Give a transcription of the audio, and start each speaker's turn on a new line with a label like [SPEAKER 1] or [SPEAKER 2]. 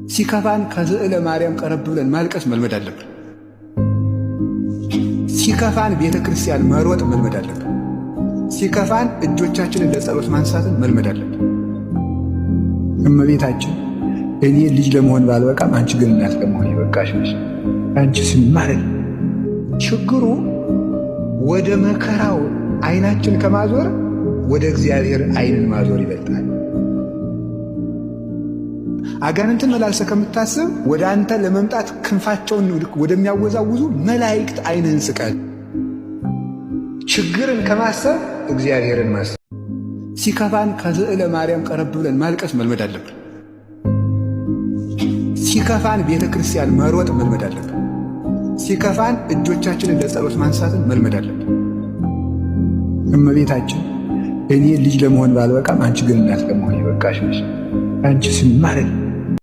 [SPEAKER 1] ሲከፋን ከስዕለ ማርያም ቀረብ ብለን ማልቀስ መልመድ አለብን። ሲከፋን ቤተ ክርስቲያን መሮጥ መልመድ አለብን። ሲከፋን እጆቻችንን ለጸሎት ማንሳትን መልመድ አለብን። እመቤታችን እኔ ልጅ ለመሆን ባልበቃም አንቺ ግን እናት ለመሆን የበቃሽ ነሽ። አንቺ ስማረን። ችግሩ ወደ መከራው አይናችን ከማዞር ወደ እግዚአብሔር አይንን ማዞር ይበልጣል። አጋንንትን መላልሰ ከምታስብ ወደ አንተ ለመምጣት ክንፋቸውን ወደሚያወዛውዙ መላእክት አይንህን ስቀል። ችግርን ከማሰብ እግዚአብሔርን ማሰብ። ሲከፋን ከስዕለ ማርያም ቀረብ ብለን ማልቀስ መልመድ አለብን። ሲከፋን ቤተ ክርስቲያን መሮጥ መልመድ አለብን። ሲከፋን እጆቻችንን ለጸሎት ማንሳትን መልመድ አለብን። እመቤታችን እኔ ልጅ ለመሆን ባልበቃም አንቺ ግን እናት ለመሆን የበቃሽ ነሽ። አንቺ ስማረን።